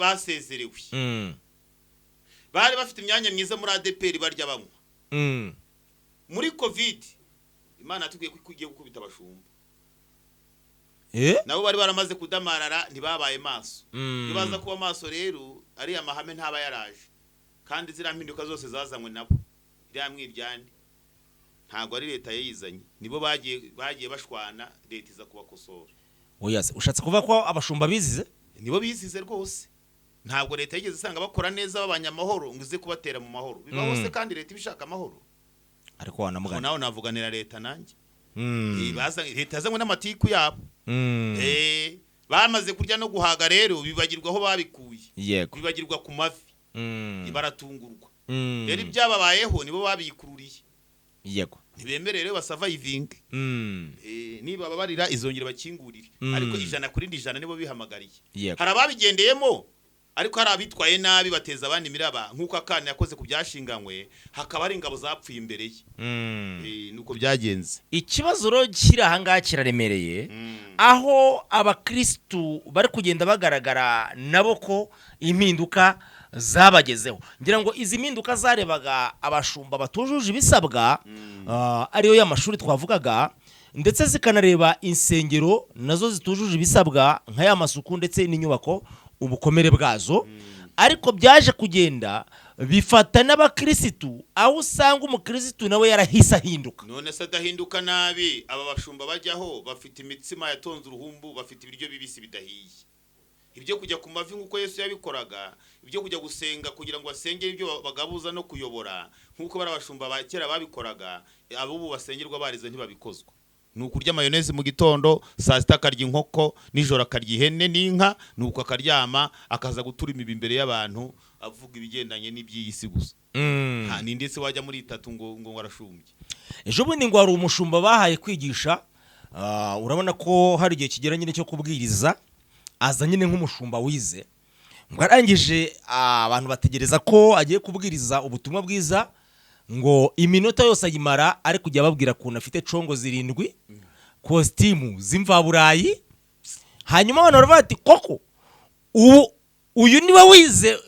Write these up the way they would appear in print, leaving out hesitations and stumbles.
Basezerewe bari bafite imyanya myiza muri ADEPR, barya, banywa. Muri COVID Imana yatubwiye ko igiye gukubita abashumba. Nabo bari baramaze kudamarara, ntibabaye maso. Iyo baza kuba maso rero, ariya mahame ntaba yaraje. Kandi ziriya mpinduka zose zazanywe nabo, iriya mwiryane ntabwo ari leta yayizanye, nibo bagiye bashwana, leta iza kubakosora. Oya se, ushatse kuvuga ko abashumba bizize? Nibo bizize rwose. Ntabwo leta yigeze isanga bakora neza, babanye amahoro, ngo ize kubatera mu mahoro. Bibaho se kandi leta iba ishaka amahoro? Ariko Aho wanamugana. nawe navuganira leta nanjye. Leta yazanywe n'amatiku yabo. Bamaze kurya no guhaga rero, bibagirwa aho babikuye, bibagirwa ku mavi, baratungurwa. Rero ibyababayeho nibo babikururiye. Ntibemere rero basurvivinge. Niba babarira, izongera bakingurire. Ariko 100% nibo bihamagariye. Hari ababigendeyemo, ariko hari abitwaye nabi, bateza abandi imiraba, nk'uko akana yakoze ku byashinganywe, hakaba hari ingabo zapfuye imbere ye. Nuko byagenze. Ikibazo rero kiri ahangaha kiraremereye, aho abakirisitu bari kugenda bagaragara nabo ko impinduka zabagezeho. Ngira ngo izi mpinduka zarebaga abashumba batujuje ibisabwa, ariyo y'amashuri twavugaga, ndetse zikanareba insengero nazo zitujuje ibisabwa, nka ya masuku ndetse n'inyubako, ubukomere bwazo. Ariko byaje kugenda bifata n'abakirisitu, aho usanga umukirisitu nawe yarahise ahinduka. None se adahinduka nabi? Aba bashumba bajyaho bafite imitsima yatonze uruhumbu, bafite ibiryo bibisi bidahiye. Ibyo kujya ku mavi nk'uko Yesu yabikoraga, ibyo kujya gusenga kugira ngo basengere ibyo bagabuza no kuyobora nk'uko bari abashumba ba kera babikoraga, ab'ubu basengerwa barize ntibabikozwa. Ni ukurya mayoneze mu gitondo, saa sita akarya inkoko, nijoro akarya ihene n'inka, nuko akaryama, akaza gutura imibi imbere y'abantu, avuga ibigendanye n'iby'iyi si gusa. Nta ni ndetse wajya muri itatu ngo arashumbye. Ejo bundi ngo hari umushumba bahaye kwigisha. Urabona ko hari igihe kigera nyine cyo kubwiriza, aza nyine nk'umushumba wize. Ngo arangije, abantu bategereza ko agiye kubwiriza ubutumwa bwiza, ngo iminota yose ayimara ari kujya ababwira ukuntu afite congo zirindwi, kositimu z'imvaburayi. Hanyuma abantu baravuga bati: "Koko ubu uyu niwe wize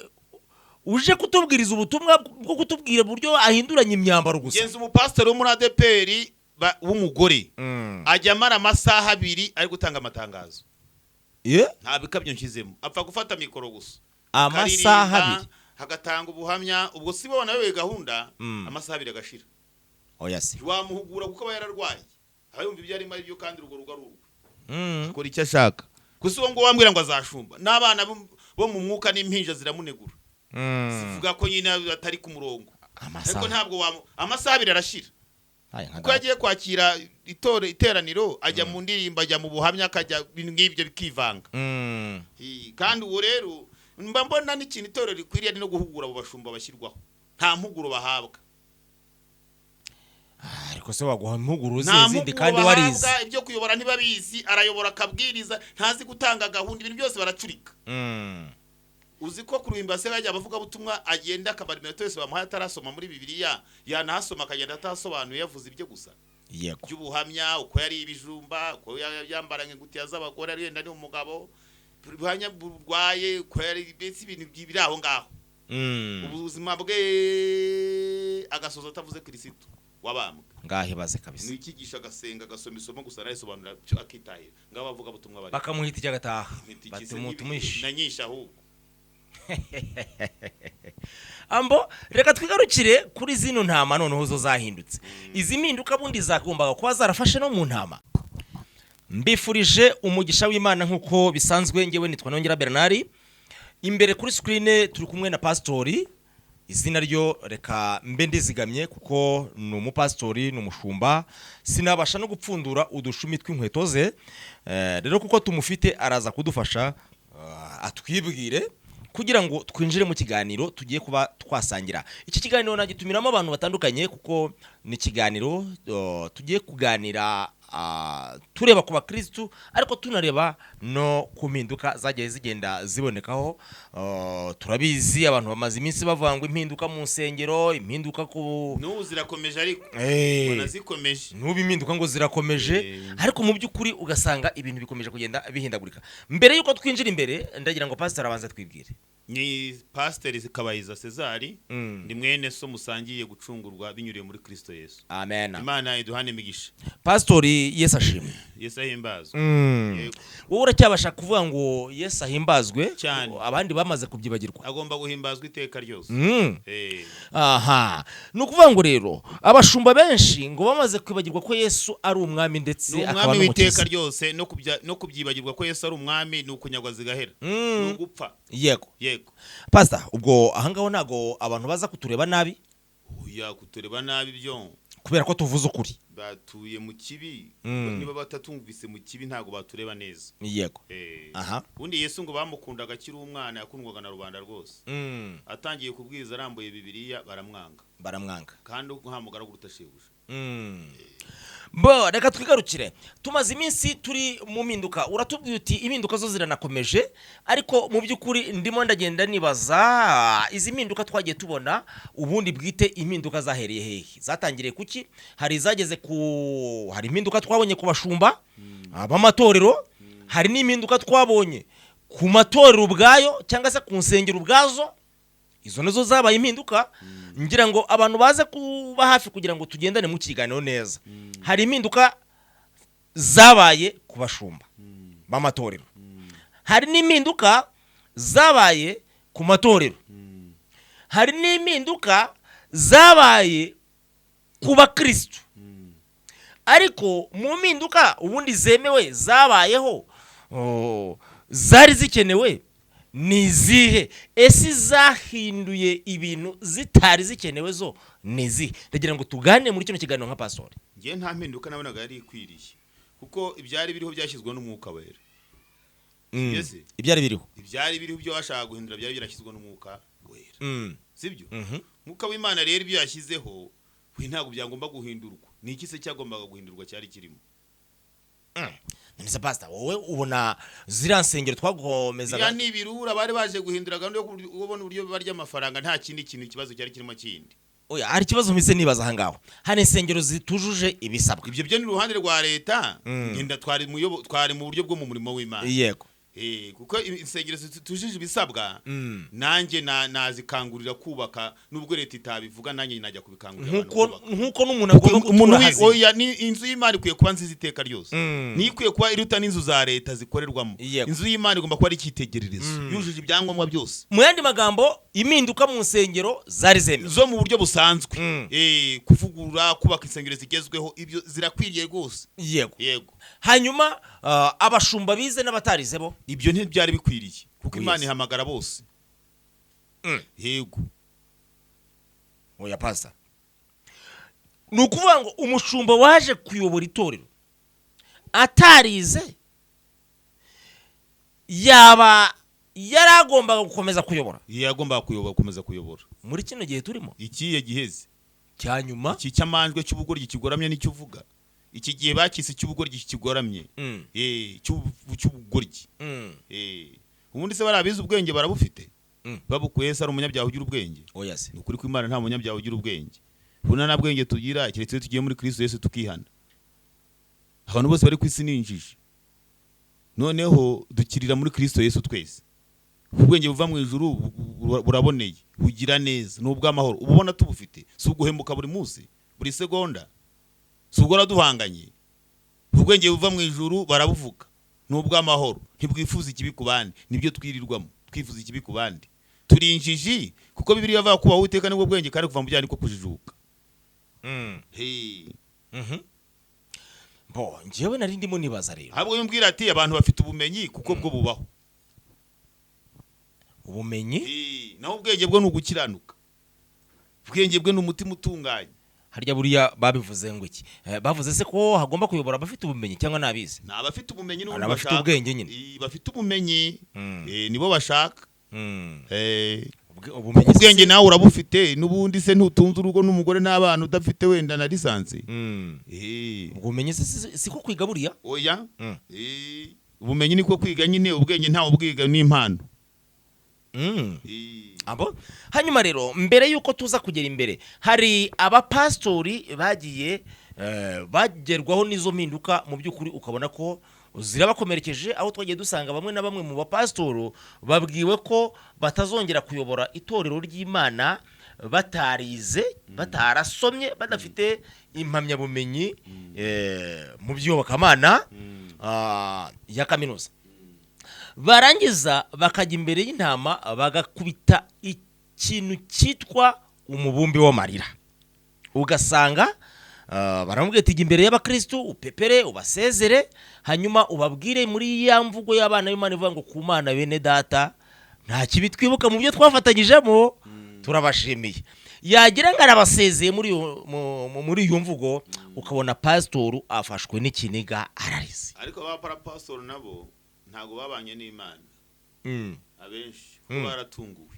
uje kutubwiriza ubutumwa bwo kutubwira uburyo ahinduranya imyambaro gusa?" Genza umupasitori wo muri ADEPR w'umugore ajya amara amasaha 2 ari gutanga amatangazo. Nta bikabyo nshyizemo, apfa gufata mikoro gusa, Amasaha akaririmba, 2? hagatanga ubuhamya. Ubwo si bo banayoboye gahunda. Amasaha 2 agashira. Oya se. Ntiwamuhugura kuko aba yararwaye, aba yumva ibyo arimo ari byo, kandi urwo rugo ari urwe, akora icyo ashaka gusa. Uwo nguwo wambwira ngo azashumba? N'abana bo mu mwuka n'impinja ziramunegura, zivuga ko nyine atari ku murongo. Ariko Amasaha ntabwo amasaha 2 arashira. Aya, nka Kuko yagiye kwakira iteraniro, ajya mu ndirimbo, ajya mu buhamya, akajya ibintu nk'ibyo bikivanga. Kandi uwo rero mba mbona n'ikintu itorero rikwiriye ari no guhugura abo bashumba bashyirwaho. Nta mpuguro bahabwa. Ariko se waguha impuguro Nta zihe zindi mpuguro kandi warize? bahabwa. Ibyo kuyobora ntibabizi. Arayobora, akabwiriza, ntazi gutanga gahunda, ibintu byose baracurika. Uzi ko ku ruhimbi se bajya abavugabutumwa, agenda akamara iminota yose bamuhaye atarasoma muri Bibiliya, yanahasoma akagenda atasobanuye, yavuze ibyo gusa by'ubuhamya, uko yari ibijumba, uko yambaranye ingutiya z'abagore ari wenda ni umugabo, ubuhamya burwaye, uko yari, mbese ibintu biri aho ngaho. Ubuzima bwe agasoza atavuze Kirisitu wabambwe. Ngaho ibaze kabisa. Ni ikigisha, agasenga, agasoma isomo gusa, arayisobanura akitahira. Ngaho abavugabutumwa bari Bakamuha itike agataha. Itike Bati se mutumuishe. Na nyinshi ahubwo. Ambo, reka twigarukire kuri zino ntama noneho zo zahindutse. Izi mpinduka bundi zagombaga kuba zarafashe no mu ntama. Mbifurije umugisha w'Imana nk'uko bisanzwe. Ngewe nitwa Nongera Bernard. Imbere kuri screen turi kumwe na pasitori. Izina ryo reka mbe ndizigamye, kuko ni umupasitori, ni umushumba, sinabasha no gupfundura udushumi tw'inkweto ze. Rero kuko tumufite, araza kudufasha, atwibwire kugira ngo twinjire mu kiganiro tugiye kuba twasangira. Iki kiganiro nagitumiramo abantu batandukanye, kuko ni ikiganiro tugiye kuganira. tureba ku bakirisitu, ariko tunareba no ku mpinduka zagiye zigenda zibonekaho. Turabizi, abantu bamaze iminsi bavuga ngo impinduka mu nsengero, impinduka ku N'ubu zirakomeje ariko. Banazikomeje. N'ubu impinduka ngo zirakomeje, ariko mu by'ukuri ugasanga ibintu bikomeje kugenda bihindagurika. Mbere y'uko twinjira imbere, ndagira ngo pasiteri abanze twibwire. Ni Pasiteri Kabayiza Cezari. Ni mwene so musangiye gucungurwa binyuriye muri Kristo Yesu. Amen. Imana iduhane imigisha. Pasitori, Yesu ashimwe. Yesu ahimbazwe. Yego. Wowe uracyabasha kuvuga ngo Yesu ahimbazwe? Cyane. Abandi bamaze kubyibagirwa. Agomba guhimbazwa iteka ryose. Aha ni ukuvuga ngo rero abashumba benshi ngo bamaze kwibagirwa ko Yesu ari umwami ndetse Ni akaba umwami w'iteka n'umukiza. ryose. No kubyibagirwa ko Yesu ari umwami ni ukunyagwa zigahera, ni ugupfa. Yego. Pasita, ubwo ahangaho ntabwo abantu baza kutureba nabi? Oya, kutureba nabi byo Kubera ko tuvuze ukuri. Batuye mu kibi. Niba batatumvise mu kibi, ntabwo batureba neza. Ubundi Yesu ngo bamukundaga akiri umwana, yakundwaga na rubanda rwose. Atangiye kubwiriza arambuye Bibiliya, baramwanga. Baramwanga. Kandi nta mugaragu uruta shebuja. Bo reka twigarukire. Tumaze iminsi turi mu mpinduka, uratubwiye uti impinduka zo ziranakomeje, ariko mu by'ukuri ndimo ndagenda nibaza izi mpinduka twagiye tubona, ubundi bwite impinduka zahereye hehe, zatangiriye kuki? Hari izageze ku, hari impinduka twabonye ku bashumba b'amatorero, hari n'impinduka twabonye ku matorero ubwayo cyangwa se ku nsengero ubwazo. Izo nazo zabaye impinduka. Ngira ngo abantu baze kuba hafi kugira ngo tugendane mu kiganiro neza. Hari impinduka zabaye ku bashumba b'amatorero, hari n'impinduka zabaye ku matorero, hari n'impinduka zabaye ku bakirisitu. Ariko mu mpinduka ubundi zemewe zabayeho, zari zikenewe ni izihe? Ese zahinduye ibintu zitari zikenewe zo ni izihe? Ndagira ngo tuganire muri kino kiganiro nka pastori. Ngewe nta mpinduka nabonaga yari ikwiriye, kuko ibyari biriho byashyizweho n'Umwuka Wera. Yes. Ibyari biriho? Ibyari biriho, ibyo bashaka guhindura, byari byarashyizweho n'Umwuka Wera. Sibyo? Mhm. Mwuka w'Imana rero ibyo yashyizeho we ntabwo byagomba guhindurwa. Ni iki se cyagombaga guhindurwa cyari kirimo? None se pastor, wowe ubona ziriya nsengero twagomezaga Biriya ni ibirura bari baje guhindura gahunda yo kubona uburyo barya amafaranga. Nta kindi kintu, ikibazo cyari kirimo kindi. Oya, hari ikibazo mpise nibaza aha ngaho. Hari insengero zitujuje ibisabwa. Ibyo byo ni uruhande rwa leta. Ngenda twari mu buryo bwo mu murimo w'Imana. Kuko insengero zitujuje ibisabwa, nanjye nazikangurira kubaka. Nubwo leta itabivuga, nanjye najya kubikangurira abantu Nkuko kubaka. nkuko n'umuntu agomba Umuntu gutura hazima. Oya, ni inzu y'Imana ikwiye kuba nziza iteka ryose. Niyo ikwiye kuba iruta n'inzu za leta zikorerwamo. Inzu y'Imana igomba kuba ari icyitegererezo, yujuje ibyangombwa byose. Mu yandi magambo, impinduka mu nsengero zari zemewe. Zo mu buryo busanzwe, kuvugurura, kubaka insengero zigezweho, ibyo zirakwiriye rwose. Yego. Hanyuma abashumba bize n'abatarize bo? Ibyo ntibyari bikwiriye, kuko Yes. Imana ihamagara bose. Yego. Oya pastor, ni ukuvuga ngo umushumba waje kuyobora itorero atarize yaba yaragombaga gukomeza kuyobora? Yagombaga kuyobora, gukomeza kuyobora. Muri kino gihe turimo? Ikihe giheze? Cya nyuma. Iki cy'amanjwe cy'ubugoryi kigoramye nicyo uvuga. Iki gihe bakise icy'ubugoryi kigoramye. Cy'ubugoryi. Ubundi se barabizi, ubwenge barabufite. Babukuye se? Ari umunyabyaha ugira ubwenge? Oya se. Ni ukuri ko Imana nta munyabyaha ugira ubwenge. Buna nta bwenge tugira keretse iyo tugiye muri Kristo Yesu tukihana. Abantu bose bari ku isi ni injiji, noneho dukirira muri Kristo Yesu twese. Ubwenge buva mu ijuru buraboneye, bugira neza, ni ubw'amahoro. Uba ubona tubufite? Si uguhemuka buri munsi, buri segonda? Si ubwo duhanganye? Ubwenge buva mu ijuru barabuvuga, ni ubw'amahoro, ntibwifuza ikibi ku bandi. Nibyo twirirwamo twifuza ikibi ku bandi. Turi injiji, kuko Bibiliya ivuga kubaha Uwiteka nibwo bwenge, kandi kuva mu byaha niko kujijuka. Hey. Bo njyewe nari ndimo nibaza rero. Ahubwo yumbwira ati abantu bafite ubumenyi, kuko bwo bubaho. Ubumenyi. Naho ubwenge bwo ni ugukiranuka, ubwenge bwe ni umutima utunganye. Harya buriya babivuze ngo iki? Bavuze se ko hagomba kuyobora abafite ubumenyi cyangwa n'abize? Ni abafite ubumenyi Ni n'ubundi abafite bashaka. ubwenge nyine. Bafite ubumenyi, nibo bashaka. Ubumenyi Kuko ubwenge nawe urabufite, n'ubundi se ntutunze urugo n'umugore n'abana udafite wenda na licence? Ubumenyi se siko kwiga buriya? Oya. Ubumenyi niko kwiga nyine, ubwenge ntawe ubwiga, ni impano. Abo hanyuma rero, mbere y'uko tuza kugera imbere, hari abapasitori bagiye bagerwaho n'izo mpinduka, mu by'ukuri ukabona ko zirabakomerekeje, aho twagiye dusanga bamwe na bamwe mu bapasitoro babwiwe ko batazongera kuyobora itorero ry'Imana batarize, batarasomye, badafite impamyabumenyi mu by'iyobokamana ya kaminuza. Barangiza bakajya imbere y'intama bagakubita ikintu cyitwa umubumbi w'amarira, ugasanga baramubwira ati: "Jya imbere y'abakristu, upepere, ubasezere, hanyuma ubabwire muri ya mvugo y'abana b'Imana ivuga ngo ku Mana bene data, nta kibi twibuka mu byo twafatanyijemo, turabashimiye." Yagira ngo arabasezeye muri iyo mvugo, ukabona pasitoru afashwe n'ikiniga, ararize. Ariko ba parapasitori nabo ntabwo babanye n'Imana abenshi, kuko baratunguwe.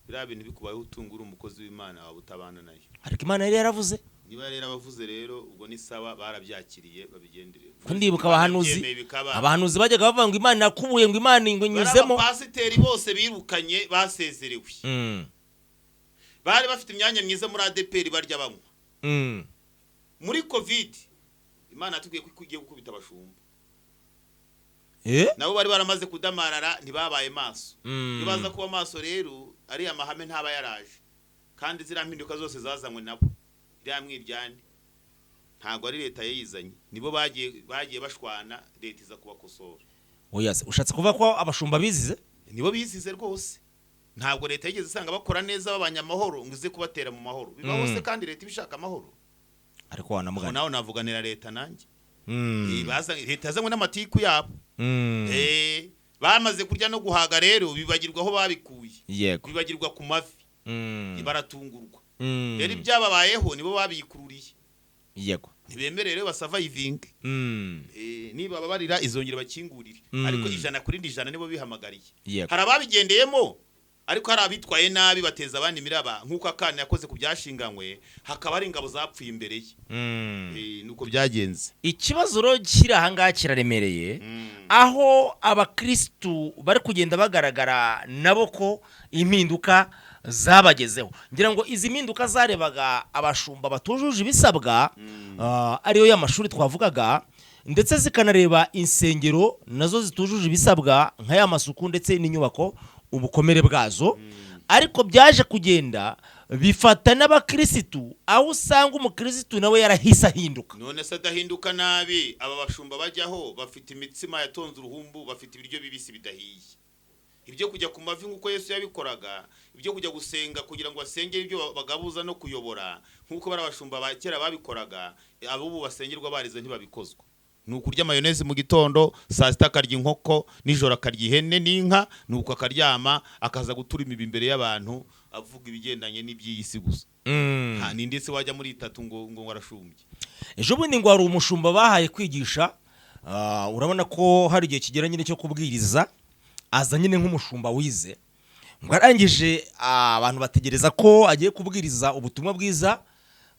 Biriya bintu bikubayeho utungura umukozi w'Imana, waba utabana nayo. Ariko Imana yari yaravuze. Niba rero abavuze rero, ubwo ni sawa, barabyakiriye, babigendere. Ko ndibuka abahanuzi Babyemeye bikaba. abahanuzi bajyaga bavuga ngo Imana yakubuye, ngo Imana ngo inyuzemo. Abapasiteri bose birukanye, basezerewe, bari bafite imyanya myiza muri ADEPR, barya, banywa. Muri COVID Imana yatubwiye ko igiye gukubita abashumba. Nabo bari baramaze kudamarara, ntibabaye maso. Iyo baza kuba maso rero, ariya mahame ntaba yaraje. Kandi ziriya mpinduka zose zazanywe nabo, iriya mwiryane ntabwo ari leta yayizanye, nibo bagiye bashwana, leta iza kubakosora. Oya se, ushatse kuvuga ko abashumba bizize? Nibo bizize rwose. Ntabwo leta yigeze isanga bakora neza, babanye amahoro, ngo ize kubatera mu mahoro. Bibaho se kandi leta iba ishaka amahoro? Ariko Aho wanamugana. nawe navuganira leta nanjye. Leta yazanywe n'amatiku yabo. Bamaze kurya no guhaga rero, bibagirwa aho babikuye, bibagirwa ku mavi, baratungurwa. Rero ibyababayeho nibo babikururiye. Ntibemere rero basurvivinge. Niba babarira, izongera bakingurire. Ariko 100% nibo bihamagariye. Hari ababigendeyemo, ariko hari abitwaye nabi, bateza abandi imiraba, nk'uko Akana yakoze ku byashinganywe, hakaba hari ingabo zapfuye imbere ye. Nuko byagenze. Ikibazo rero kiri ahangaha kiraremereye, aho abakirisitu bari kugenda bagaragara nabo ko impinduka zabagezeho. Ngira ngo izi mpinduka zarebaga abashumba batujuje ibisabwa, ariyo y'amashuri twavugaga, ndetse zikanareba insengero nazo zitujuje ibisabwa, nka ya masuku ndetse n'inyubako, ubukomere bwazo. Ariko byaje kugenda bifata n'abakirisitu, aho usanga umukirisitu nawe yarahise ahinduka. None se adahinduka nabi, aba bashumba bajyaho bafite imitsima yatonze uruhumbu, bafite ibiryo bibisi bidahiye? Ibyo kujya ku mavi nk'uko Yesu yabikoraga, ibyo kujya gusenga kugira ngo basengere ibyo bagabuza no kuyobora nk'uko bari abashumba ba kera babikoraga, ab'ubu basengerwa barize ntibabikozwa. Ni ukurya mayonnaise mu gitondo, saa sita akarya inkoko, nijoro akarya ihene n'inka, nuko akaryama, akaza gutura imibi imbere y'abantu, avuga ibigendanye n'iby'iyi si gusa. Nta ninde se wajya muri itatu ngo arashumbye? Ejo bundi ngo hari umushumba bahaye kwigisha. Urabona ko hari igihe kigera nyine cyo kubwiriza, aza nyine nk'umushumba wize. Ngo arangije, abantu bategereza ko agiye kubwiriza ubutumwa bwiza,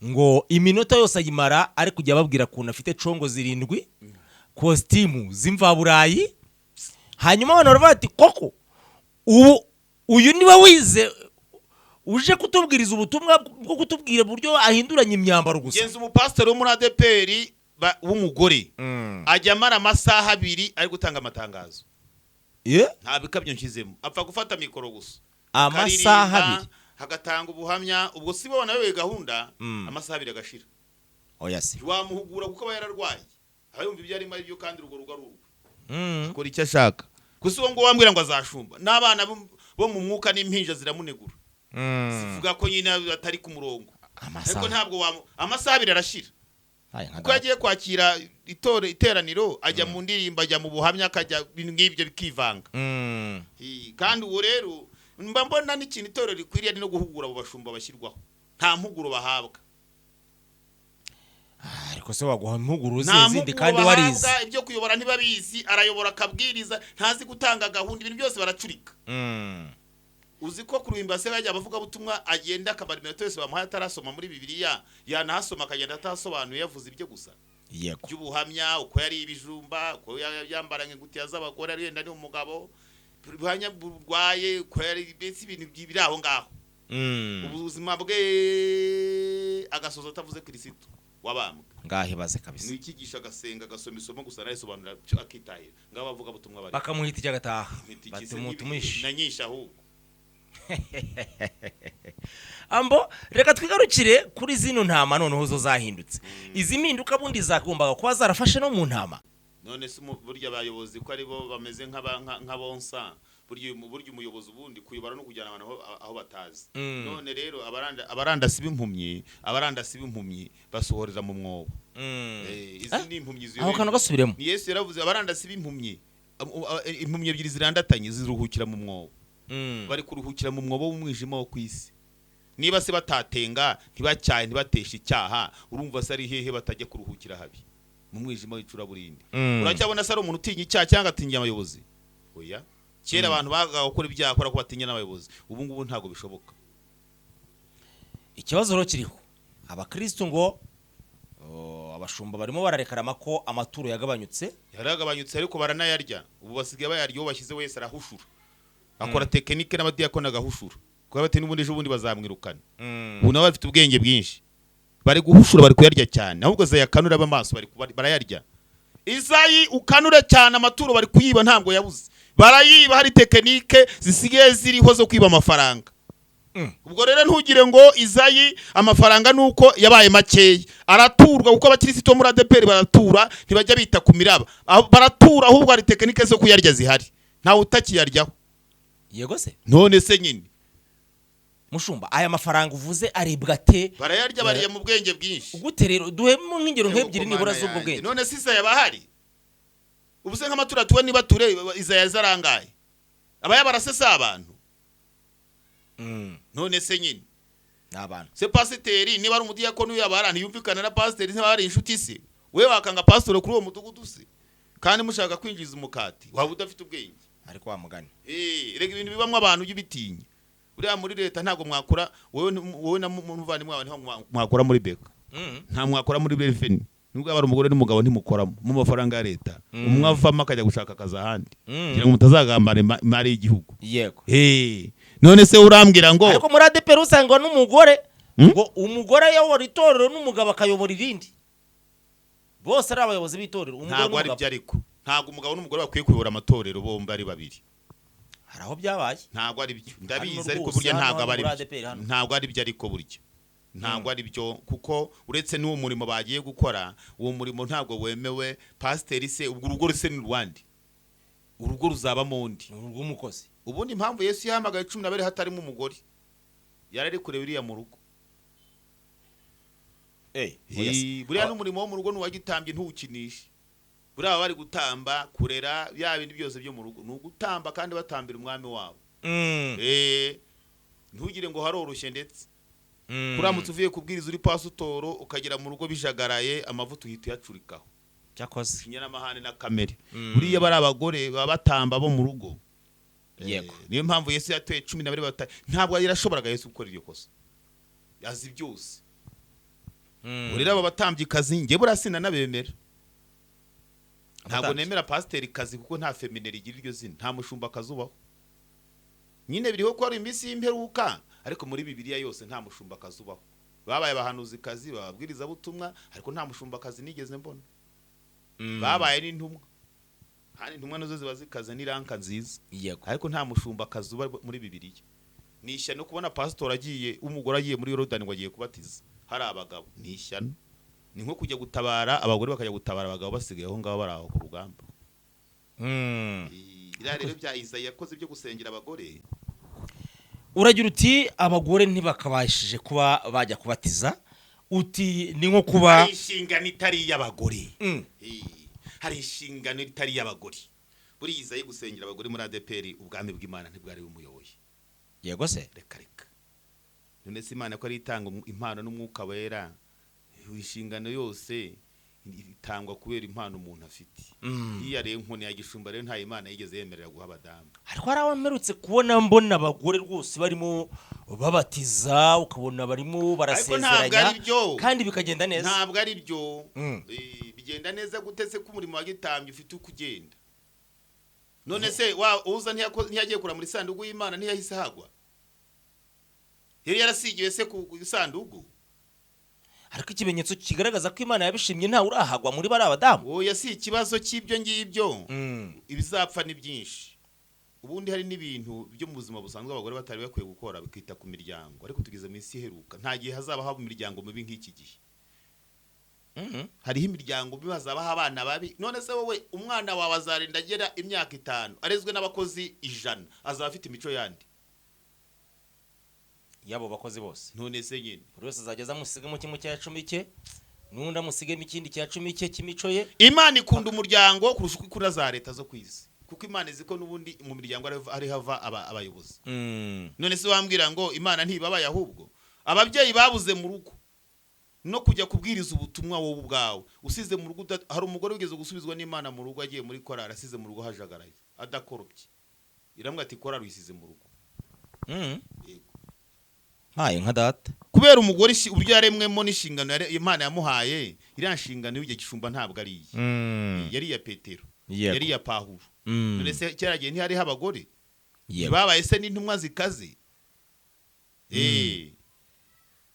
ngo iminota yose ayimara ari kujya ababwira ukuntu afite congo zirindwi, kositimu z'imvaburayi. Hanyuma abantu baravuga bati: "Koko ubu uyu niwe wize uje kutubwiriza ubutumwa bwo kutubwira uburyo ahinduranya imyambaro gusa?" Genza umupasiteri wo muri ADEPR w'umugore ajya amara amasaha 2 ari gutanga amatangazo. Nta bikabyo nshyizemo, apfa gufata mikoro gusa, Amasaha akaririmba, 2? hagatanga ubuhamya. Ubwo si bo banayoboye gahunda. Amasaha 2 agashira. Oya se. Ntiwamuhugura kuko aba yararwaye, aba yumva ibyo arimo ari byo, kandi urwo rugo ari urwe, akora icyo ashaka gusa. Uwo nguwo wambwira ngo azashumba n'abana bo mu mwuka n'impinja ziramunegura, zivuga ko nyine atari ku murongo. Ariko Amasaha ntabwo amasaha 2 arashira. Aya, nka Kuko data. yagiye kwakira iteraniro, ajya mu ndirimbo, ajya mu buhamya, akajya ibintu nk'ibyo bikivanga. Kandi uwo rero mba mbona n'ikintu itorero rikwiriye ari no guhugura abo bashumba bashyirwaho. Nta mpuguro bahabwa. Ariko se waguha impuguro Nta zindi mpuguro kandi warize? bahabwa. Ibyo kuyobora ntibabizi, arayobora akabwiriza, ntazi gutanga gahunda, ibintu byose baracurika. Uzi ko ku ruhimbi hasigaye hajya abavugabutumwa, agenda akamara iminota yose bamuhaye atarasoma muri Bibiliya, yanahasoma akagenda atahasobanuye, yavuze ibyo gusa by'ubuhamya, uko yari ibijumba, uko yambaranye ingutiya z'abagore ari wenda ni umugabo, ubuhamya burwaye, uko yari, mbese ibintu biri aho ngaho, ubuzima bwe, agasoza atavuze Kirisitu wabambwe. Ngaho ibaze kabisa. Ni icyigisho, agasenga, agasoma isomo gusa, arayisobanura akitahira. Ngaho abavugabutumwa bari Bakamuhita ijya agataha. Imiti Bati ikize tumuhishe. Na nyinshi ahubwo. Ambo, reka twigarukire kuri zino ntama noneho zo zahindutse. Izi mpinduka bundi zagombaga kuba zarafashe no mu ntama? None se burya abayobozi ko aribo bameze nk'abonsa, burya umuyobozi ubundi kuyobora no kujyana abantu aho batazi. None rero abarandasi b'impumyi basohorera mu mwobo. Izi ni impumyi Aho ziyobewe. kantu gasubiremo. Ni Yesu yaravuze, abarandasi b'impumyi, impumyi ebyiri zirandatanye ziruhukira mu mwobo. Bari kuruhukira mu mwobo w'umwijima wo ku isi. Niba se batatenga, ntibacyahe, ntibateshe icyaha, urumva se ari hehe batajya kuruhukira habi? Mu mwijima w'icuraburindi. Uracyabona se ari umuntu utinya icyaha cyangwa atinya abayobozi? Oya. Kera abantu bagaga gukora ibyaha kubera ko batinya n'abayobozi. Ubu ngubu ntabwo bishoboka. Ikibazo rero kiriho, abakristo ngo, oh, abashumba barimo bararekarama ko amaturo yagabanyutse. Yaragabanyutse, ariko baranayarya. Ubu basigaye bayarya. Uwo bashyize wese arahushura, akora tekinike n'abadiyakoni agahushura, kuko bati n'ubundi ejo bundi bazamwirukana. Ubu nabo bafite ubwenge bwinshi, bari guhushura, bari kuyarya cyane. Ahubwo zayakanura amaso, bari barayarya. Izayi, ukanure cyane, amaturo bari kuyiba, ntabwo yabuze, barayiba. Hari tekinike zisigaye ziriho zo kwiba amafaranga. Ubwo rero ntugire ngo Izayi amafaranga nuko yabaye makeya, araturwa, kuko abakirisitu bo muri ADEPR baratura, ntibajya bita ku miraba. Baratura, ahubwo hari tekinike zo kuyarya zihari, ntawe utakiyaryaho. Yego se? None se nyine. Mushumba, aya mafaranga uvuze aribwa ate? Barayarya, bariya mu bwenge bwinshi. Gute rero? Duhemo nk'ingero nk'ebyiri Yego, nibura Mana z'ubwo yanjye. bwenge. None se Izayi aba ahari? Ubu se nk'amatura tuwe, niba ture Izayi azarangaye, aba yabarase si abantu? None se nyine. Ni abantu. Se pasiteri niba ari umudiyakoni uyabara, ntiyumvikana na pasiteri, niba ari inshuti se, we wakanga pasiteri kuri uwo mudugudu se kandi mushaka kwinjiza umukati? Waba udafite ubwenge. Ariko wa mugani. Rega ibintu bibamwo abantu ujye ubitinya. Buriya muri leta ntabwo mwakora, wowe na muvandimwe wawe ntabwo mwakora muri beka. Nta mwakora muri revenue, nubwo yaba ari umugore n'umugabo ntimukoramo mu mafaranga ya leta. Umwe avamo akajya gushaka akazi ahandi kugira ngo mutazagambana imari y'igihugu. None se urambwira ngo Ariko muri ADEPR usanga n'umugore ngo umugore ayobora itorero n'umugabo akayobora irindi, bose ari abayobozi b'itorero, umugore Ntabwo ari n'umugabo. byo, ariko ntabwo umugabo n'umugore bakwiye kuyobora amatorero bombi ari babiri. Hari aho byabaye. Ntabwo ari byo, ndabizi. Hano Ariko rwose, burya hano ntabwo aba ari muri byo. ADEPR hano. Ntabwo ari byo, ariko burya ntabwo ari byo, kuko uretse n'uwo murimo bagiye gukora, uwo murimo ntabwo wemewe. Pasiteri se ubwo urugo se ni rwande? Urugo ruzabamo undi? Ni urw'umukozi. Ubundi impamvu Yesu yahamagaye 12 hatarimo umugore, yari ari kureba iriya mu rugo. Oya se. Buriya n'umurimo wo mu rugo n'uwagitambye ntuwukinishe. Buriya baba bari gutamba, kurera, bya bindi byose byo mu rugo ni ugutamba, kandi batambira umwami wabo. Ntugire ngo haroroshye ndetse. Kuramutse uvuye kubwiriza uri pasitoro, ukagera mu rugo bijagaraye, amavuta uhita uyacurikaho. Cyakoze. Ikinyaramahane na kamere. Buriya bari abagore baba batamba bo mu rugo. Niyo mpamvu Yesu yatoye 12 ntabwo yarashoboraga Yesu gukora iryo kosa, azi byose. Ubu rero aba batambyikazi njye buriya sinanabemera, ntabwo Abatambyi. nemera pasiteri kazi, kuko nta féminin rigira iryo zina, nta mushumba kazi ubaho. Nyine biriho ko ari iminsi y'imperuka, ariko muri Bibiliya yose nta mushumba kazi ubaho. Babaye abahanuzi-kazi, bababwirizabutumwa, ariko nta mushumba kazi nigeze mbona. Babaye n'intumwa, kandi intumwa nazo ziba zikaze n'iranka nziza, ariko nta mushumba kazi uba muri Bibiliya. Ni ishyano kubona pasitori agiye, umugore agiye muri Yorodani ngo agiye kubatiza hari abagabo, ni ishyano. Ni nko kujya gutabara, abagore bakajya gutabara, abagabo basigaye aho ngaho bari aho ku rugamba. Biriya rero bya Izayi yakoze byo gusengera abagore. Uragira uti abagore ntibakabashije kuba bajya kubatiza, uti ni nko kuba Hari inshingano itari iy'abagore. Hari inshingano itari iy'abagore. Buriya Izayi gusengera abagore muri ADEPR, ubwami bw'Imana ntibwari bumuyoboye. Yego se? Reka reka. None se Imana ko ari itanga impano n'umwuka wera, inshingano yose Itangwa kubera impano umuntu afite. Iyo rero inkoni ya gishumba rero nta Imana yigeze yemerera guha abadamu. Ariko hari aho mperutse kubona, mbona abagore rwose barimo babatiza, ukabona barimo Ariko ntabwo barasezeranya ari byo. kandi bikagenda neza. Ntabwo ari byo. Bigenda neza gute se ko umurimo wa gitambyi ufite uko ugenda? None se wa uza ntiyagiye kura muri sanduku y'Imana, ntiyahise hagwa? Yari yarasigiwe se ku isanduku? Ariko ikimenyetso kigaragaza ko Imana yabishimye, ntawe urahagwa muri bariya badamu. Oya, si ikibazo cy'ibyo ngibyo. Ibizapfa ni byinshi. Ubundi hari n'ibintu byo mu buzima busanzwe abagore batari bakwiye gukora, bikita ku miryango, ariko tugeze mu isi iheruka, nta gihe hazaba haba imiryango mibi nk'iki gihe. Hariho imiryango mibi, hazabaho abana babi. None se wowe umwana wawe azarinda agera imyaka 5 arezwe n'abakozi 100, azaba afite imico yandi? Y'abo bakozi bose. None se nyine. Buri wese azajya aza amusigemo kimwe cya cumi cye, n'undi amusigemo ikindi cya cumi cye cy'imico ye. Imana ikunda umuryango kurusha uko ikunda za leta zo ku isi, kuko Imana izi ko n'ubundi mu miryango ariho hava abayobozi. None se wambwira ngo Imana ntibabaye? Ahubwo ababyeyi babuze mu rugo no kujya kubwiriza ubutumwa, wowe ubwawe usize mu rugo hari umugore wigeze gusubizwa n'Imana mu rugo agiye muri korari, asize mu rugo hajagaraye adakoropye, iramubwira ati: "Korari uyisize mu rugo." Yego. Mpaye nka data. Kubera umugore uburyo yaremwemo n'inshingano Imana yamuhaye, iriya nshingano y'icyo gishumba ntabwo ari iye, yari iya Petero, yari iya Pawulo. None se kera gihe ntihariho abagore? Babaye se n'intumwa zikaze?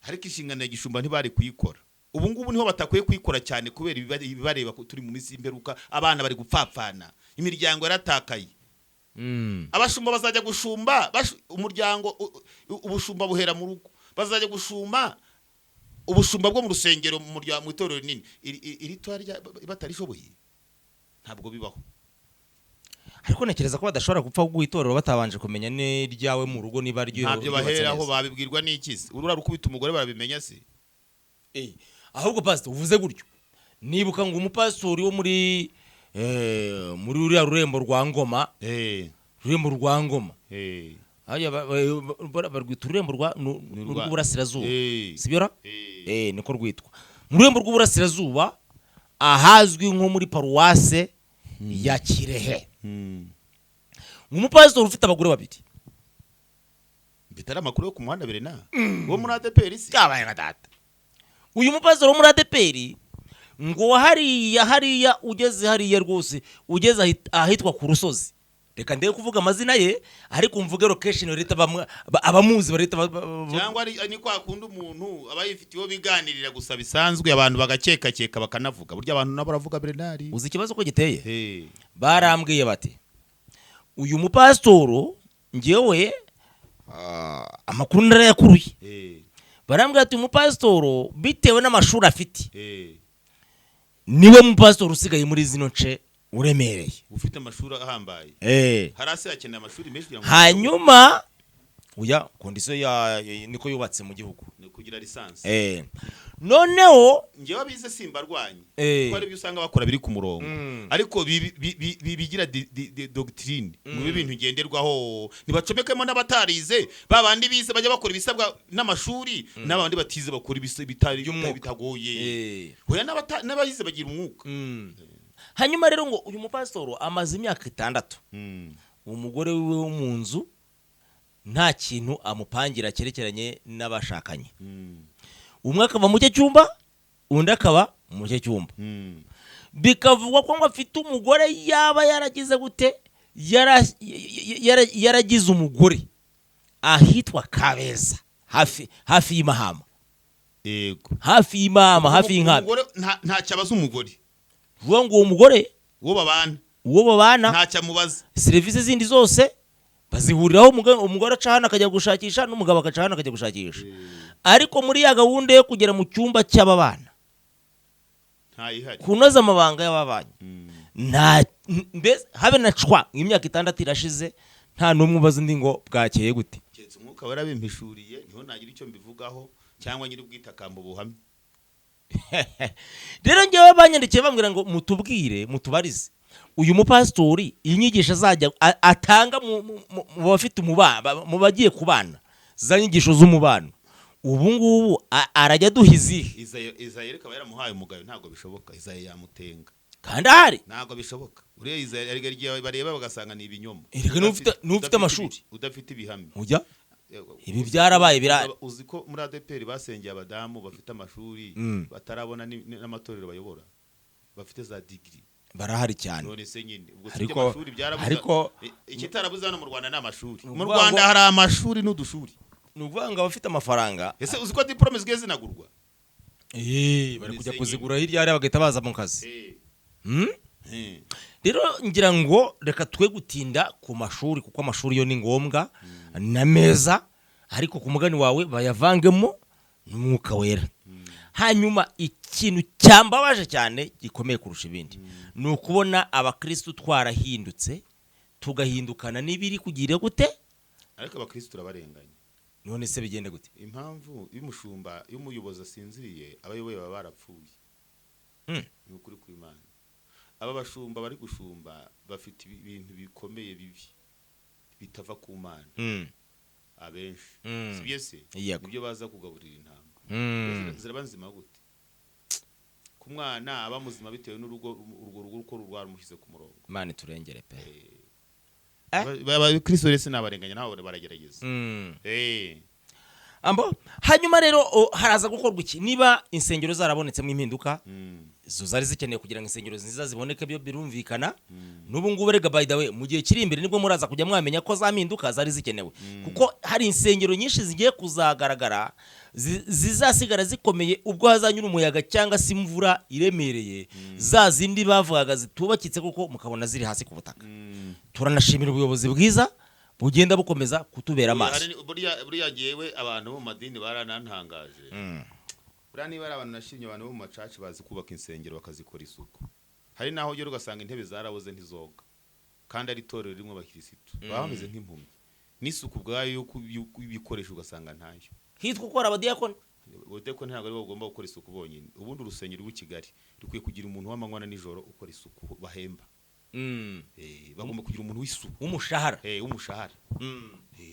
Ariko inshingano ya gishumba ntibari kuyikora. Ubu ngubu niho batakwiye kuyikora cyane kubera ibibareba, ko turi mu minsi y'imperuka, abana bari gupfapfana, imiryango yaratakaye. Abashumba bazajya gushumba umuryango, ubushumba buhera mu rugo. Bazajya gushumba ubushumba bwo mu rusengero, mu muryango, mu itorero rinini iri tora batarishoboye, ntabwo bibaho. Ariko ntekereza ko badashobora gupfa kuguha itorero batabanje kumenya n'iryawe mu rugo niba ryo Ntabyo ryubatse baheraho. neza. Babibwirwa n'iki se? Urura rukubita umugore barabimenya se? Ahubwo pastor, uvuze gutyo nibuka ngo umupasitori wo muri ruriya rurembo rwa Ngoma, rurembo rwa Ngoma, hariya barwita ururembo rwa Ni rw'uburasirazuba, sibyo ra? Eh. Niko rwitwa, mu rurembo rw'uburasirazuba, ahazwi nko muri paruwase ya Kirehe. Umupasitori ufite abagore babiri. Bitari amakuru yo ku muhanda, Berena wo muri ADEPR si? Byabaye nka data, uyu mupasitori wo muri ADEPR ngo hariya hariya ugeze hariya rwose, ugeze ahitwa ku rusozi, reka ndebe kuvuga amazina ye, ariko mvuge location leta abamuzi bareta Cyangwa ni kwa kundi umuntu aba yifitiye uwo biganirira gusa bisanzwe, abantu bagakekakeka bakanavuga. Burya abantu nabo baravuga, Bernard. Uzi ikibazo ko giteye? Eh. Barambwiye bati uyu mupasitoro, ngewe amakuru narayakuruye. Barambwira ati umupasitoro bitewe n'amashuri afite, niwe mupasitoro usigaye muri zino nce uremereye. Ufite amashuri ahambaye. Hari hasi hakeneye amashuri menshi kugira ngo Hanyuma oya, condition ya niko yubatse mu gihugu. Ni kugira licence. Noneho Njyewe abize simbarwanye, kuko hari ibyo usanga bakora biri ku murongo, ariko bigira doctrine ngo bibe ibintu ngenderwaho, ntibacomekemo n'abatarize. Ba bandi bize bajya bakora ibisabwa n'amashuri, n'abandi batize bakora bitari By'umwuka. bitagoye. Oya, n'abayize bagira umwuka. Hanyuma rero ngo uyu mupasitoro amaze imyaka 6 umugore wiwe wo mu nzu nta kintu amupangira cyerekeranye n'abashakanye. Umwe akava mu cye cyumba, undi akaba mu cye cyumba. Bikavugwa ko ngo afite umugore, yaba yaragize gute, yaragize umugore ahitwa Kabeza, hafi hafi y'Imahama. Hafi y'Imahama, hafi y'inkambi. Umugore ntacyo abaza umugore. Vuga ngo uwo mugore uwo babana, uwo babana, ntacyo amubaza. Serivisi zindi zose bazihuriraho, umugore aca hano akajya gushakisha, n'umugabo agaca hano akajya gushakisha, ariko muri ya gahunda yo kugera mu cyumba cy'aba bana, Ntayihari. kunoza amabanga y'ababanye, nta mbese habe na cwa. Imyaka 6 irashize nta n'umwe ubaza undi ngo bwakeye gute. Keretse umwuka warabimpishuriye, niho nagira icyo mbivugaho, cyangwa nyiri ubwitakamba buhamye. Rero ngewe banyandikiye bambwira ngo mutubwire, mutubarize uyu mupasitori inyigisho azajya atanga mu bafite umubano, mu bagiye kubana, za nyigisho z'umubano. Ubu ngubu arajya aduha izihe? Izayi reka aba yaramuhaye umugayo. Ntabwo bishoboka, Izayi yamutenga. Kandi ahari. Ntabwo bishoboka. Uriya Izayi erega igihe bareba bagasanga ni ibinyoma. Erega n'ufite amashuri. Udafite ibihamya. Ujya ibi byarabaye Uzi ko muri ADEPR basengeye abadamu bafite amashuri batarabona n'amatorero bayobora, bafite za degree? Barahari cyane. None se nyine ubwo si amashuri byarabuze? Ikitarabuze hano mu Rwanda ni amashuri. Ni Mu ukuvuga Rwanda hari amashuri n'udushuri. Ni ukuvuga ngo abafite amafaranga. Ese uzi ko diplôme zigiye zinagurwa? Bari kujya kuzigura hirya hariya, bagahita baza mu kazi. Rero ngira ngo reka twe gutinda ku mashuri, kuko amashuri yo ni ngombwa na meza, ariko ku mugani wawe bayavangemo n'Umwuka Wera. Hanyuma ikintu cyambabaje cyane gikomeye kurusha ibindi ni ukubona abakirisitu twarahindutse, tugahindukana n'ibiri kugira gute. Ariko abakirisitu turabarenganya. None se bigende gute? Impamvu y'umushumba, iyo umuyobozi asinziriye, abayoboye baba barapfuye. Ni ukuri kw'Imana. Aba bashumba bari gushumba bafite ibintu bikomeye bibi bitava ku Mana. Abenshi, si byo se? Yego. Nibyo baza kugaburira intama. Ziraba nzima gute ku mwana aba muzima bitewe n'urugo, urwo rugo uko rwaramushyize ku murongo? Imana iturengere pe. Abakristo rero sinabarenganya, nabo baragerageza. Ambo hanyuma rero haraza gukorwa iki niba insengero zarabonetsemo impinduka? Izo zari zikeneye kugira ngo insengero nziza ziboneke, byo birumvikana. N'ubu ngubu rega, by the way, mu gihe kiri imbere nibwo muraza kujya mwamenya ko za mpinduka zari zikenewe, kuko hari insengero nyinshi zigiye kuzagaragara zizasigara zikomeye ubwo hazanyura umuyaga cyangwa se imvura iremereye, za zindi bavugaga zitubakitse, kuko mukabona ziri hasi ku butaka. Turanashimira ubuyobozi bwiza bugenda bukomeza kutubera amaso. Buriya ngewe abantu bo mu madini baranantangaje. Buriya niba ari abantu nashimye, abantu bo mu macaci bazi kubaka insengero, bakazikora isuku. Hari n'aho ugera ugasanga intebe zaraboze, ntizoga, kandi ari itorero ririmo abakirisitu, baba bameze nk'impumyi, n'isuku ubwayo y'ibikoresho ugasanga ntayo. Hitwa ukora abadiyakoni. Ko ntabwo aribo bagomba gukora isuku bonyine. Ubundi urusengero rw'i Kigali rukwiye kugira umuntu w'amanywa na nijoro ukora isuku bahemba. Bagomba kugira umuntu w'isuku. W'umushahara. W'umushahara.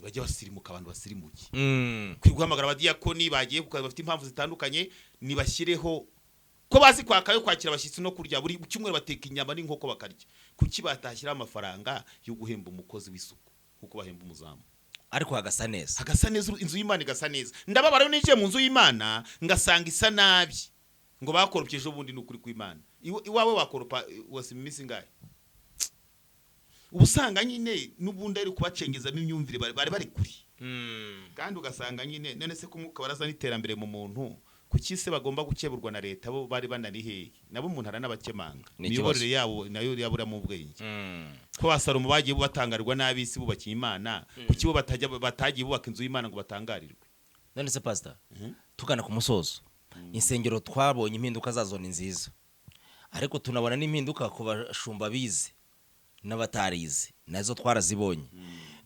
Bajya basirimuka, abantu basirimuke. Kwirirwa guhamagara abadiyakoni bagiye ku kazi, bafite impamvu zitandukanye, nibashyireho ko bazi kwaka yo kwakira abashyitsi no kurya. Buri cyumweru bateka inyama n'inkoko bakarya. Kuki batashyiraho amafaranga yo guhemba umukozi w'isuku nkuko bahemba umuzamu? Ariko hagasa neza. Hagasa neza, inzu y'Imana igasa neza. Ndababara iyo ninjiye mu nzu y'Imana ngasanga isa nabi, ngo bakoropye ejo bundi. Ni ukuri kw'Imana. Iwawe wakoropa wasima iminsi ingahe? Uba usanga nyine n'ubundi ari kubacengezamo imyumvire bari kure. Kandi ugasanga nyine, none se ko Umwuka waraza n'iterambere mu muntu, kuki se bagomba gukeburwa na leta? Bo bari banari hehe? Nabo umuntu aranabakemanga. Ni ikibazo. Imiyoborere yabo nayo yaburamo ubwenge. Ko ba Salomo bagiye batangarirwa n'ab'isi bubakiye Imana, kuki bo batajya batagiye bubaka inzu y'Imana ngo batangarirwe? None se pastor, tugana ku musozo, insengero twabonye impinduka zazo ni nziza, ariko tunabona n'impinduka ku bashumba bize n'abatarize, nazo twarazibonye.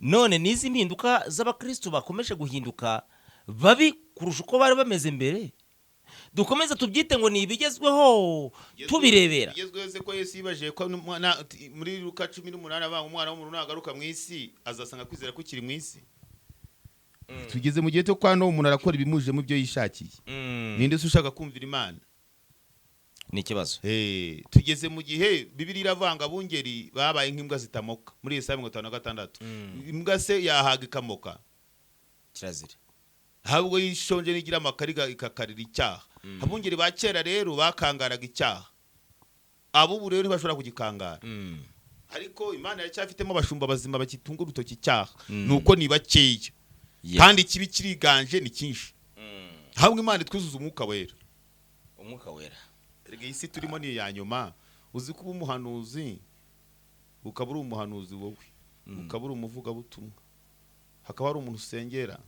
None n'izi mpinduka z'abakristo bakomeje guhinduka babi kurusha uko bari bameze mbere, dukomeze tubyite ngo ni ibigezweho tubirebera? Bigezweho se ko Yesu yibajije ko muri Luka 18 avuga ngo umwana w'umuntu nagaruka mu isi azasanga kwizera kukiri mu isi? Tugeze mu gihe cyo kwa no umuntu arakora ibimujemo, ibyo yishakiye. Ninde se ushaka kumvira Imana? Ni ikibazo. Tugeze mu gihe Bibiliya iravanga abungeri babaye nk'imbwa zitamoka muri Yesaya 56. Imbwa se yahaga ikamoka? Kirazira. Ahubwo yishonje n'igira amakari ikakarira icyaha. Abungeri ba kera rero bakangaraga icyaha, ab'ubu rero ntibashobora kugikangara. Ariko Imana iracyafitemo abashumba bazima bakitunga urutoki icyaha. Nuko ni bakeya. Kandi ikibi kiriganje, ni cyinshi. Ahubwo Imana itwuzuza Umwuka Wera. Umwuka Wera. Erega iyi si turimo ni iya nyuma. Uzi kuba umuhanuzi, ukaba uri umuhanuzi wowe, ukaba uri umuvugabutumwa, hakaba hari umuntu usengera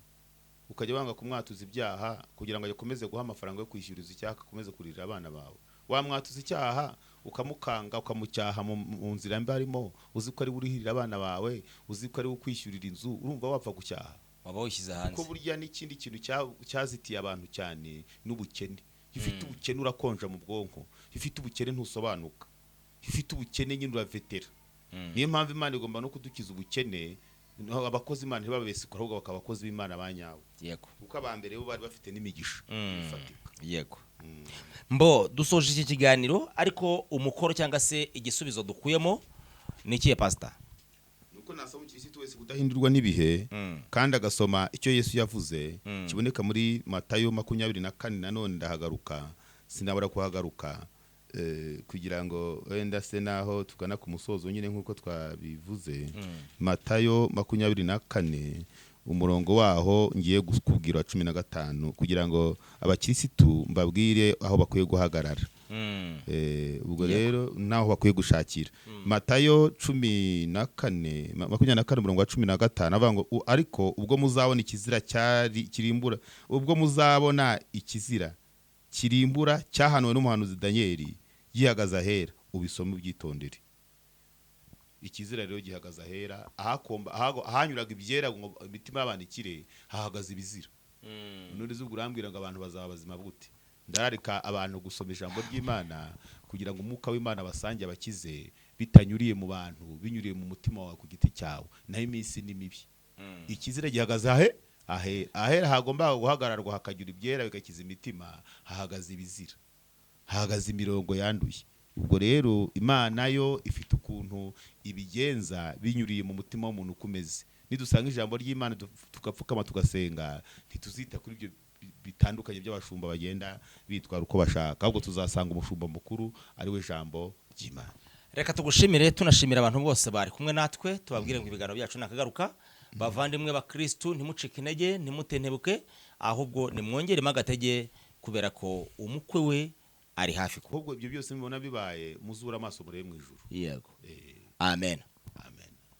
ukajya wanga kumwatuza ibyaha kugira ngo akomeze guha amafaranga yo kwishyuriza icyaha, akomeze kuririra abana bawe. Wamwatuza icyaha, ukamukanga, ukamucyaha mu nzira mbi arimo, uzi ko ari we urihirira abana bawe, uzi ko ari we ukwishyurira inzu, urumva wapfa gucyaha? Waba wishyize hanze. Kuko burya n'ikindi kintu cyazitiye abantu cyane n'ubukene. Iyo ufite ubukene urakonja mu bwonko, iyo ufite ubukene ntusobanuka, iyo ufite ubukene nyine uravetera. Niyo mpamvu Imana igomba no kudukiza ubukene. Naho abakozi b'Imana ntibabese, ahubwo bakaba abakozi b'Imana ba nyabo, Yego. kuko aba mbere bo bari bafite n'imigisha ifatika. Yego. Mbo dusoje iki kiganiro, ariko umukoro cyangwa se igisubizo dukuyemo ni ikihe, pasita? Nuko nasaba umukirisitu wese kudahindurwa n'ibihe kandi agasoma icyo Yesu yavuze kiboneka muri Matayo 24. Nanone ndahagaruka, sinabura kuhagaruka, kugira ngo wenda se naho tugana ku musozo nyine nk'uko twabivuze. Matayo 24, umurongo waho ngiye kukubwira 15, kugira ngo abakirisitu mbabwire aho bakwiye guhagarara. Ubwo rero naho bakwiye gushakira. Matayo 14, 24, umurongo wa 15, avuga ngo: "Ariko ubwo muzabona ikizira cyari kirimbura, ubwo muzabona ikizira kirimbura cyahanuwe n'umuhanuzi Daniyeli gihagaze ahera, ubisome ubyitondere." Ikizira rero gihagaze ahera, ahakomba ahanyuraga ibyera ngo imitima y'abantu ikire, hahagaze ibizira. None ubwo urambwira ngo abantu bazaba bazima gute? Ndararika abantu gusoma ijambo ry'Imana kugira ngo umwuka w'Imana basange abakize, bitanyuriye mu bantu, binyuriye mu mutima wawe ku giti cyawe. Naho iminsi ni mibi. Ikizira gihagaze ahe ahe ahera hagomba guhagararwa hakagira ibyera bigakiza imitima, hahagaze ibizira, hahagaze imirongo yanduye. Ubwo rero Imana yo ifite ukuntu ibigenza binyuriye mu mutima w'umuntu uko umeze. Nidusanga ijambo ry'Imana, tugapfukama tugasenga, ntituzita kuri ibyo bitandukanye by'abashumba bagenda bitwara uko bashaka, ahubwo tuzasanga umushumba mukuru ari we jambo ry'Imana. Reka tugushimire, tunashimira abantu bose bari kumwe natwe, tubabwire ngo ibiganiro byacu nakagaruka. Bavandimwe bakristu, ntimucike intege, ntimutentebuke, ahubwo nimwongeremo agatege kubera ko umukwe we ari hafi kuba. Ahubwo ibyo byose mubona bibaye, muzura amaso murebe mu ijuru. Yego. Amen. Amen.